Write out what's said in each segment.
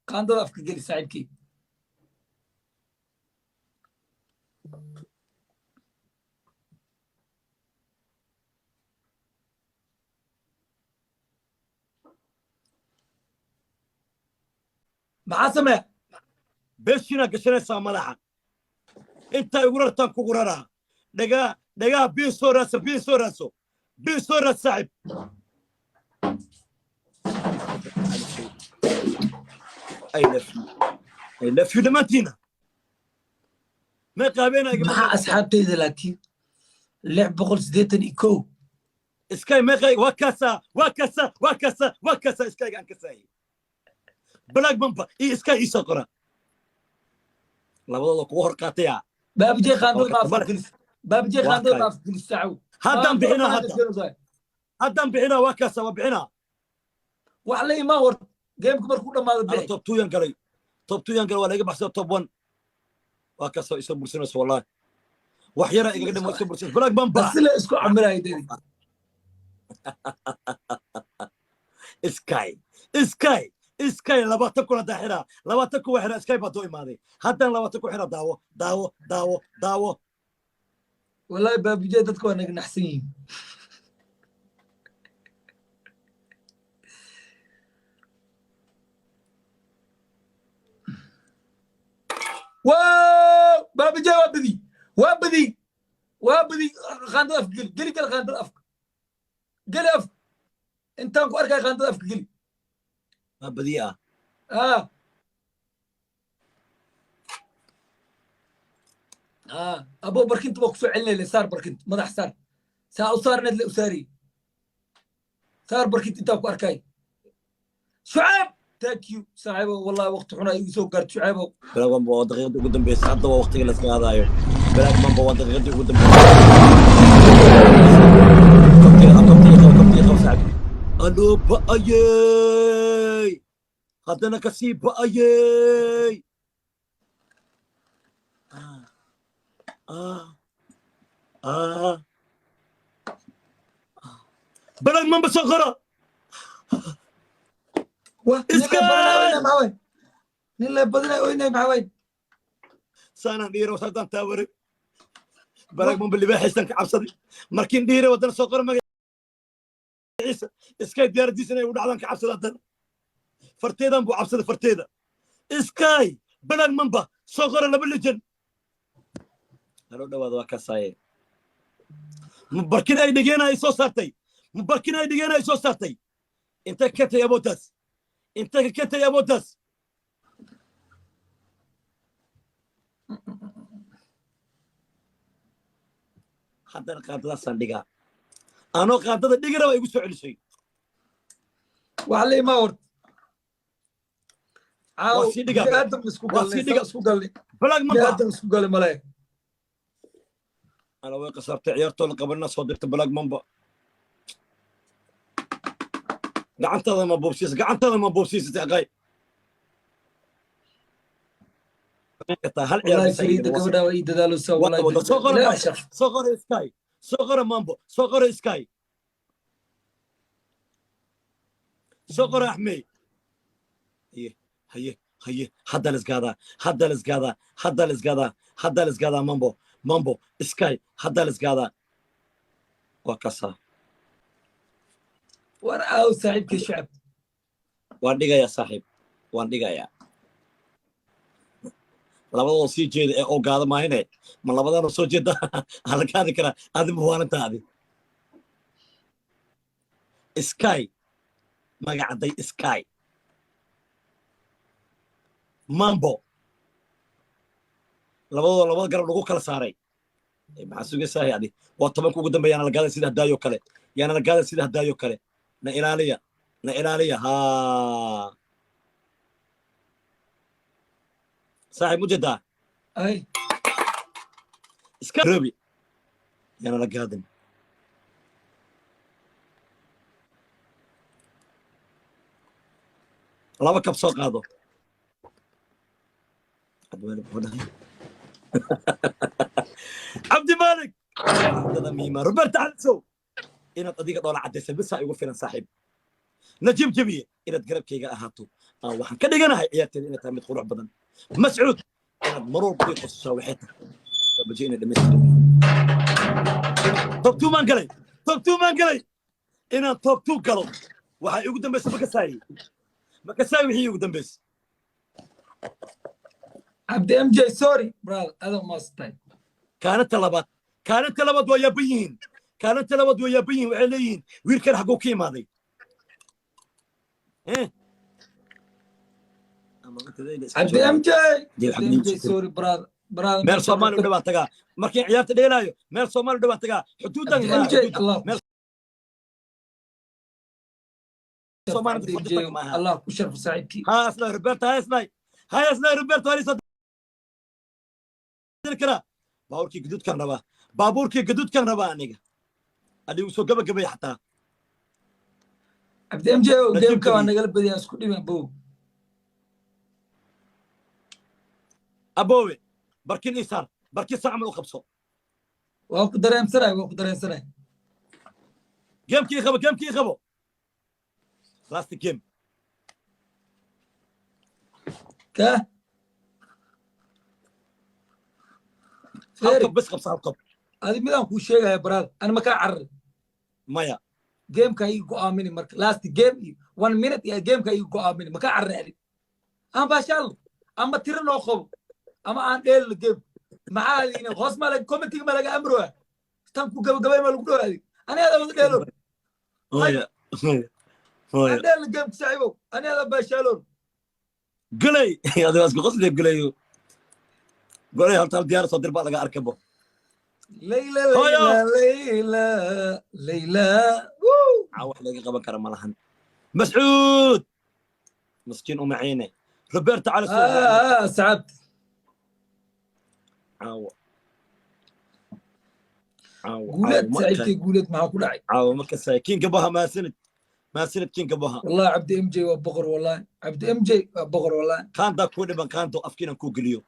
Qaandada afka geli, saaxiibkii. Maxaa sameeya? Beeshiinaa gashanaysaa madaxa. Intaa igu rartaan kugu raraa. Dhagaa dhagaha biin soo raadso, biin soo raadso, biin soo raad, saaxib. I love you, I love you dhammaantiina. Meeqa habeenaa iga Maxaa asxaabtayda laakiin 681? Sky meeqa? Waa kaasaa, waa kaasaa, waa kaasaa, waa kaasaa. Skyga aan kasaayay, Black Mamba iyo Sky iisoo qora, labadooda kugu hor qaataya. Baabijey, qaandada ma afka gelis. Baabijey, Waa qaandada ma kay. afka gelis, sacow. Haddaan bixinaa, hadda haddaan bixinaa. Waa kaasaa, waa bixinaa. Wax la imaan war gameku markuu dhammaado Ana bixi. Top two yan galay, top two yan galay, waa laga baxsada top one. Waa kaasoo isoo bursanayso, wallahi wax yara igaga dhimo, isoo bursanayso, Black Mamba. Asila isku camiraya dedi. Sky, Sky, Sky, 20,000 haddaa xiraa, 20,000 waa xiraa. Sky baa doo imaaday haddana, 20,000 xiraa. Daawo, daawo, daawo, daawo. Wallahi baabijey, dadka waa naga naxsan yihiin. Wow, baabijey waa badi, waa badi, waa badi. Qaandada afka geli, geli, geli qaandada afka geli, afka intaan ku arkay qaandada afka geli. Waa badiye ah. Ah ah, abo, barkinta waa kusoo celinayla. Saar barkinta, madax saar, saa u saarneed le u saariy. Saar barkinta intaan ku arkay. Shucayb, thank you saaxiibo. Wallahi waqti xunaa igu soo gaarto, Shucaybo. Black Mamba waa daqiiqadii ugu dambeysay. Hadda waa waqtiga la iska qaadaayo. Black Mamba waa daqiiqadii ugu dambeysay. Kabtiga qab, kabtiga qab, kabtiga qab, saaxiib. Aloo ba'ayey, haddana kasii ba'ayey. Ah, ah, ah. Black Mamba soo qora. Wa nin Iska! la badinaa oynay maxaa waay? Nin la badinaa oynay maxaa waay? Saanaan dhiira wasaadaan taaware. Black Mamba libaaxiisan ka cabsaday markiin dhiire. Waddana soo qora magaciisa. Sky diyaaradiisa inay ugu dhacdaan ka cabsada. Haddana farteedan buu cabsaday, farteeda. Sky, Black Mamba soo qora, laba lejan halo dhawaada. Waa kaasaaye, barkin ay dhigeen ay soo saartay, barkin ay dhigeen ay soo saartay. Intee ka keentay awooddaas? Intee ka keentay awooddaas? Haddana qaadadaasaan dhigaa, anoo qaadada dhigi raba igu soo celisay. Wax la imaa horta. Caaw Waa sii dhigaa. Bini'aadam isku Waa galnay sii dhigaa. Isku galnay. Black Mamba. Bini'aadam isku galay male. Ana way qasaartay ciyaartoo la qabanina soo dirta. Black Mamba, gacantaada ma boobsiisa, gacantaada ma boobsiisatay aqay hal ciyaar Wallahi bas ay Fariida dhigeen. gabadha waa ii dadaalusaa. Waa Wallahi wada soo qora. ilaahay Mambo. sharf. Soo qora Sky, soo qora Mambo, soo qora Sky, soo qora Axmey. Haye, haye, haye, hadda la isgaadaa, hadda la isgaadaa, hadda la isgaadaa, hadda la isgaadaa. Mambo, Mambo, Sky, hadda la isgaadaa. Waa kasaa. War aaw saaxiibkii Shacab? Waan dhigayaa, saaxiib, waan dhigayaa. Labadoo sii jeeda ee oo gaada maahine, ma labadana soo jeeda aan la gaadi karaa? Adi ma waalantaa? Adi Sky magacaday, Sky, Mambo, labadoo labada garab lagu kala saaray. Maxaa sugaysaa adi? Waa 10-ka ugu dambeeya. Yaana la gaaday sida hadaayo kale, yaana la gaaday sida hadaayo kale. Na ilaaliya, na ilaaliya. Haa saaxiib, mujeedaa? Ay. Iska robi, yaana la gaadin. Laba kab soo qaado. Cabdimalik wuxuu dhahay, Cabdimalik dada miima. Roberto Also, inaad adiga dhoola caddaysa bisa igu filan, saaxiib. Najiib Jabiye, inaad garabkayga ahaato aan waxaan ka dhiganahay ciyaarteeda inay tahay mid qurux badan. Mascuud, inaad mar walba ii qosushaa waxay tahay baje inay dhammaystiran. Top two maan galay, top two maan galay. Inaan top two galo waxaa iigu dambaysa makasaayey, makasaay wixii iigu dambaysay. Cabdi MJ, sorry brother, aad umaasantay. Kaalinta labaad, kaalinta labaad waa yaaban yihiin, kaalinta labaad waa yaaban yihiin. Waxay leeyihiin, wiilkan xagguu ka imaaday? Eh? Cabdi MJ, Cabdi MJ, sorry brother, brother. Meel Soomaali u dhawaan tagaa markiin ciyaarta dheelaayo, meel Soomaali u dhawaan tagaa xuduudan. Cabdi MJ, Allah meel Soomaali. Cabdi MJ, Allah ku sharfo, saaxiibkii. Ha asnay Roberto, ha asnay, ha asnay Roberto, halisa diri karaa. Baabuurkii gaduudkan rabaa, baabuurkii gaduudkan rabaa aniga. Adigu soo gabagabay xataa. Cabdi MJ, Najiib gameka waa Jabiye. Nagala badiyaa, isku dhiban bow. Aboowe, barkin isaar, barkin sacmal u qabso. Waa ku dareemsanay, waa ku dareensanay. Gamekii qabo, gamekii qabo, last game. Ka Hal Feeri. Qob bes qabso, hal qob. Adi midaan kuu sheegaya brother, ani makaa carari. Maya. Gameka ii go'aamini marka last game iyo one minute iyo gameka ii go'aamini. Makaa carari adi, aan baashaalno ama tiro noo qabo ama aan dheelno game. Maxaa adiina hoos ma laga commentiga ma laga amroa tan ku gabagabay ma lagu dhaho adi ani adaa wada dheelo. Maya, maya, maya. Aan dheelno gameka, saaxiibow, ani adaa baashaaloon. Gulay, adiga isku qosle gulayo, golay horta hal diyaar soo dir baa laga arkabo. Layla. Hooyo! Layla, Layla, Layla. Woo! Caa wax laga qaban kara ma lahan. Mascuud maskiin uma ciine Roberto cali. Ah, sacabt. Caawa, caawa. Guuleed, saaxiibkay Guuleed, maxaa ku dhacay? Caawa ma kasay Kinka Baha. Maasanid, maasanid Kinka Baha. Wallahi Cabdi MJ waa boqor, wallahi Cabdi MJ waa boqor, wallahi. Kaandaa kuu dhiban, kaanto afkiinan kuu geliyo.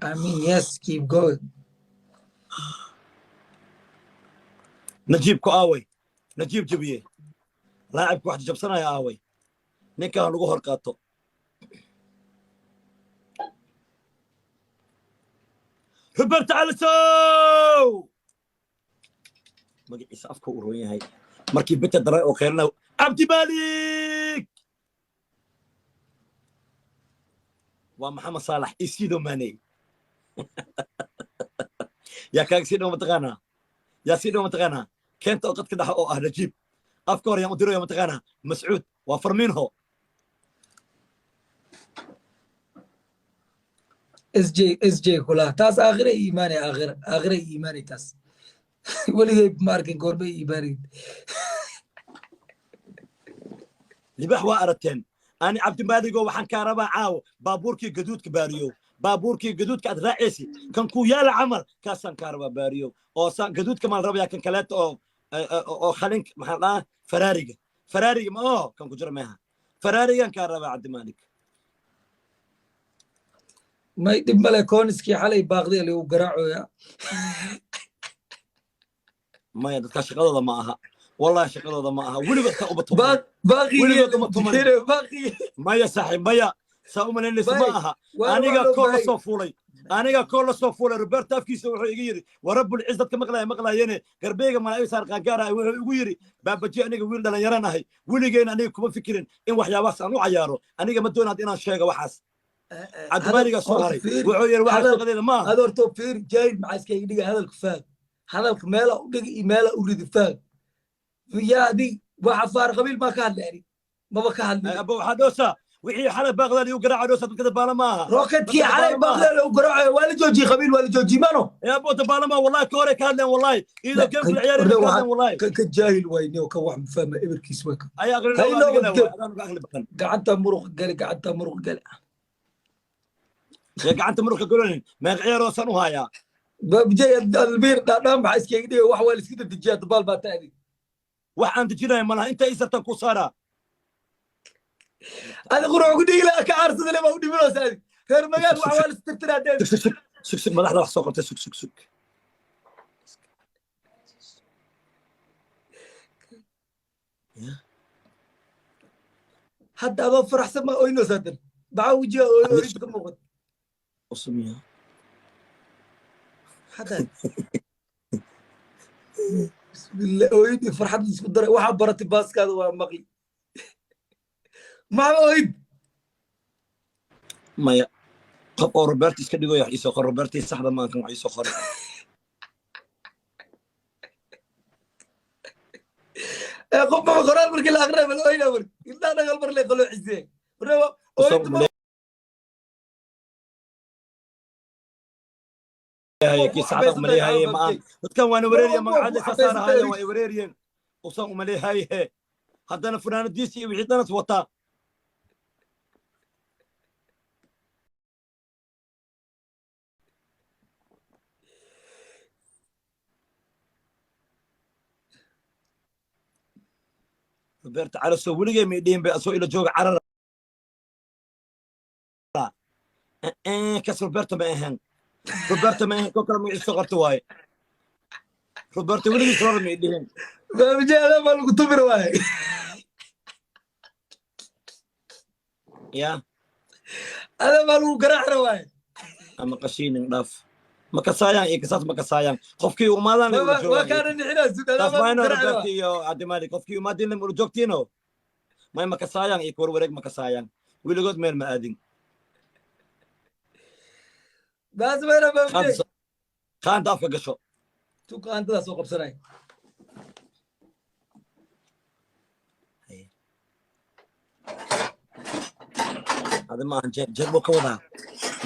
I mean, yes, keep going. Najiib ku aaway, Najiib Jabiye, laacibku wax jabsanaya aaway? Ninkan lagu hor qaato Roberto Calisow, magaciisa afka u roon yahay markii bita daray oo kheyrna. Cabdimalik waa Maxamed Saalax isido Mane. Yaa kaaga sii dhow mataqaanaa? Yaa sii dhow mataqaanaa? Keenta oo qadka dhexe oo ah Najiib afka hore yaan u diraya mataqaanaa? Mascuud waa Farmiinho. SJ SJ kula taas aakhira iimaanay, aakhira, aakhira iimaanay taas. Weligay ma arkin goorma iimaanay. Libax waa aragteen. Ani Cabdimaaligo waxaan kaa rabaa caawo baabuurkii gaduudka, baariyo baabuurkii gaduudka aad raacaysi kan kuu yaala camal kaasaan kaa rabaa, baariyo oo saan gaduudka maan rabayaa kan kaleeto oo khalink maxaan dhahaa, faraariga, faraariga ma oo kan ku jira meeha, faraarigan kaa rabaa, Cabdimaalik. May dhib male, kooniskii xalay baaqday lagu garaacoya. Maya, dadkaa shaqadooda ma aha, wallahi shaqadooda ma aha, weligood ka uma tumanin. Weligood uma tumanin. Baaqigii. Maya saaxiib, maya, saa u malaynaysa ma Bay, aha. Waa Aniga loo koo la baahay. soo fuulay, aniga koo la soo fuulay. Roberto afkiisa wuxuu iga yidhi, warabulciis dadka maqlaya maqlayeene garbeyga malaa'ig saar qaangaara, wuxuu igu yidhi, baabaji, aniga wiil dhallinyaran ahay, weligeyna aniga kuma fikirin in waxyaabahaas aan u cayaaro. Aniga ma doonaad inaan sheego waxaas. Cabdimaaligaa soo haray, wuxuu yidhi waxa shaqadeeda ma aha. Hada horta fiir, jaahil maxaa iskaga dhiga? Hadalka faag, hadalka meela u dhigi iyo meela u ridi faag. Yaa adig waxa faar qabiil maa ka hadlay? Ani maba ka hadlin. Aba waxaa dhoosaa wixii xalay baaqdaan igu garaaca dhoosa. Dadka dabaala ma aha. Roketkii Dadka xalay dabaala ma aha. baaqdeel u garaacayo waa la joojiyey, qabiil waa la joojiyey mano. Ee abo dabaala ma, wallahi ka hore ka hadleen, wallahi iyadoo geemka la ciyaarayna ka hadleen, wallahi. Ka jaahil wayne ka wax mafahma eberkiis way ka ay aqli Hay loo loo adigana wadge. Waa adaan uga aqli badan. Gacanta muruq gale, gacanta muruq gale. Ee gacanta muruqa golanin meeq ciyaaroosan u hayaa. Babjay albiir dhaadhaan maxaa iskaga dhigay? Wax waa la iska dedejiyaa, dabaal baa taadi. Wax aan dejinayo malaha, inta isartan ku saaraa. Adi quruux ku dhigi lahaa ka caarsada le baa u dhimanaysa adi reer magaal wax waa la istirtiraa dee. Sug, sug, sug, sug, madaxda wax soo qabtay, sug, sug, sug. Ya. Hadda adoo faraxsan ma oynaysaa dan? Maxaa wejiga ooyinta ka muuqata? Usumiya. Hadda bismillah, ooyin iyo farxad isku daray. Waxaa baratay baaskaada waa maqli. Maxaa ooyin? Maya, qof oo Roberto iska dhigoya wax iisoo qor. Roberto saxda maankan wax iisoo qoray. Ee qof baba qoraal markii la aqrinay bal ooyna, marka ilaa dhagal mar le qaloo xisee reebo ooyinta ma. Kii saxda umaleeyahaye ma aan dadkan waana wareeriya, magacada sasaarahaya waa ay wareeriyeen. Usan umaleeyahaye haddana funaanadiisi iyo wixii dhanas wataa. Roberto Calaso weligay may dhihin bay asoo ila jooga carara. Kas Roberto ma ahan, Roberto ma ahan, koo kale magaciisa qorta waaye. Roberto weligiis rora may dhihin. Baabijee, baa lagu tumir waaye. Ya. Adaa baa lagu garaacra waaye. Ama qashiinin dhaaf, ma kasaayaan iyo kasaas, ma kasaayaan qofkii umaadaan la ula waa joogaan. Kaana nixinaa sug adaa taas baa lagu maayno garaacra. Roberto iyo Cabdimalik qofkii umaadin lam ula joogtiino may ma kasaayaan iyo kuwar wareeg, ma kasaayaan weligood meel ma aadin. Baas mayna baabijee. Qaanta afka gasho. Tuka aantadaa soo qabsanay. Hada ma ahan jeeg, jeeg buu ka wadaa,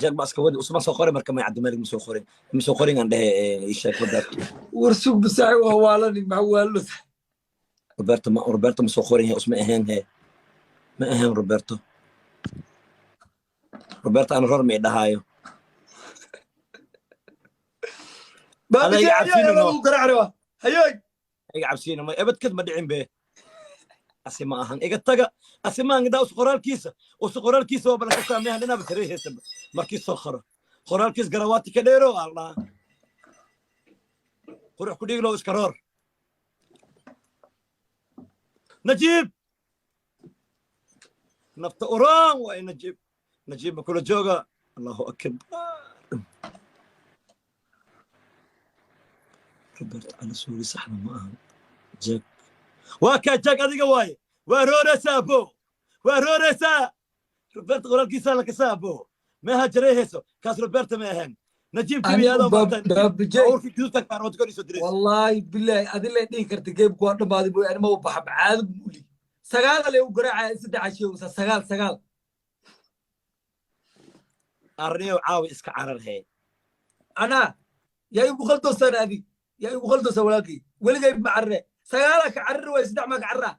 jeeg baa iska wadi. Usma soo qoray marka may Cabdimalik ma soo qorin, ma soo qorin aan dhehe ii sheeg Roberto. War sug basaaxi, waa waalani, maxaa waalo? Roberto ma, Roberto ma soo qorin he, usma ahayn he, ma ahayn Roberto. Roberto ana ror ma i dhahaayo. Baabijee. Adayga cabsiino ayaa no. lagu garaacra waa hayoy. Iga cabsiino may ebadkad ma dhicin be, asi ma ahan, iga taga, asi ma ahan daa. Us qoraalkiisa, us qoraalkiisa waa balan ka saameeyan dhinaaba tareehaysa markii soo qoro qoraalkiis garawaati ka dheero aa la dhahaa qurux ku dhiglow iska roor. Najiib nafta uraan waay. Najiib, Najiib ma kula jooga? Allahu akbar. Robert Calasooli saxda ma ahan. Jack waa kaa, Jack adiga waaye. Waa rooreysaa abo, waa rooreysaa. Roberto qoraalkiisaa la kasaa abo, meeha jareyhayso kaas. Roberto ma ahan. Najiib tibiyaadoo marta Baabijee. Awrkii guduudkan kaarwad kor isoo diraysa. Wallaahi bilaahi adin lay dhihi karta geemku waa dhammaaday mooy anima u baxa caado uli sagaal ale u garaacaya saddex cashiyo sagaal sagaal. Arniyow caawi iska carar hee. Anaa yaa igu khaldoosan, adig yaa igu khaldoosan walaalkay. Weligay ma carre sagaala ka carari waay, saddex maa ka carraa.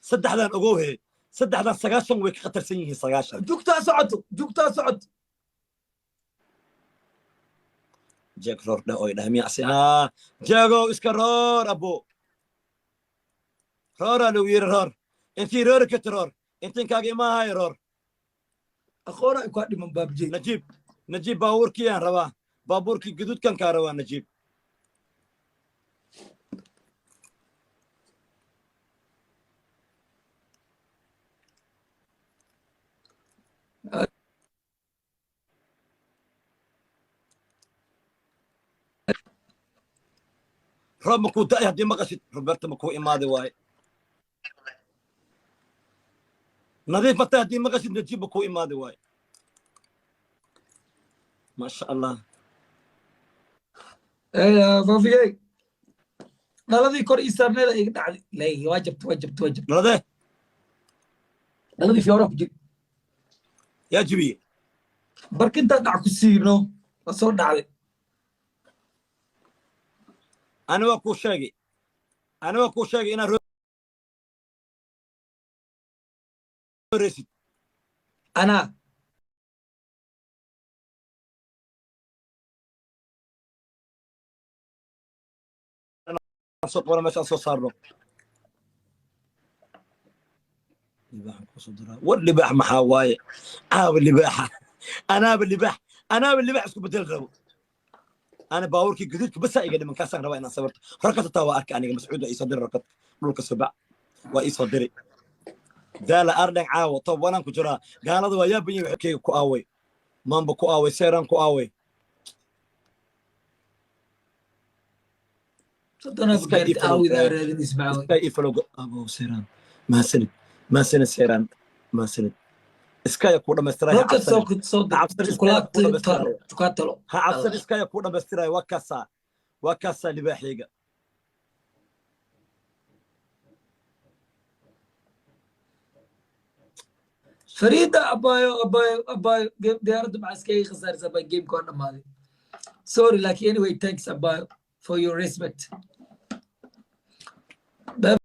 Saddexdan ogow hee, saddexdan 90 way ka khatarsan yihiin, 90. Jugtaa socoto, jugtaa socoto. Jeeg roor dheh oy dheh miya asi haa. Jeegow iska roor abo, rooraa lagu yiri roor, intii roori karti roor, intinkaaga imaahayo roor. Aqoona kaa dhiman baabijey. Najiib, Najiib, baabuurkii aan rabaa, baabuurkii guduudkan kaa rabaa Najiib. Roob makuu da'ay haddii maqashid Roberto makuu imaaday waaye. Nadiif matay haddii maqashid Najiib makuu imaaday waaye. Maasha Allah. Faafigey, dhaladii kor ii saarneeda iga dhacday lay, waa jabta, waa jabta, waa jabta. Dhaladee? Dhaladii fiyoora ku jir. Yaa jibiye? Barkintaa dhac ku siino, waa soo dhacday. Ani waa kuu sheegay, ani waa kuu sheegay inaad rooreysid. Anaa soo qabano meeshaan soo saarno libaaxan kusoo diraa. War libaax maxaa waaye caawa? Libaaxa anaaba, libaax anaaba, libaax isku bedel rabo. Ana baabuurkii gaduudka basaa iga dhiman, kaasaan rabaa inaan sawirto. Rakad taa waa arkay aniga. Mascuud waa iisoo diray rakad. Dhulka subac waa iisoo diray. Daala Arden caawa top one-aan ku jiraa. Gaalada waa yaaban yihin. Keyga ku aaway, mamba ku aaway, seeraan ku aaway. 30-aa ku Iska gaartay. ii follow. Aawidaa raadinaysa maxaa waay? Iska ii follow abo seeraan. Mahadsanid, mahadsanid seeraan, mahadsanid. Iskaya kuu dhammaystiraya, ha Rocket soo cabsanin. soo dir. Ha cabsan, iskaya kuu Shukulaato dhammaystiraya. talo, shukaatalo. Ha cabsan, iskaya kuu dhammaystiraya. Waa kaasaa, waa kaasaa libaaxayga. Fariida, abaayo, abaayo, abaayo, game diyaaradda maxaa iskaga khasaarisa? Abaayo, gameka waa dhammaaday, sorry. Laakiin anyway, thanks abaayo for your respect.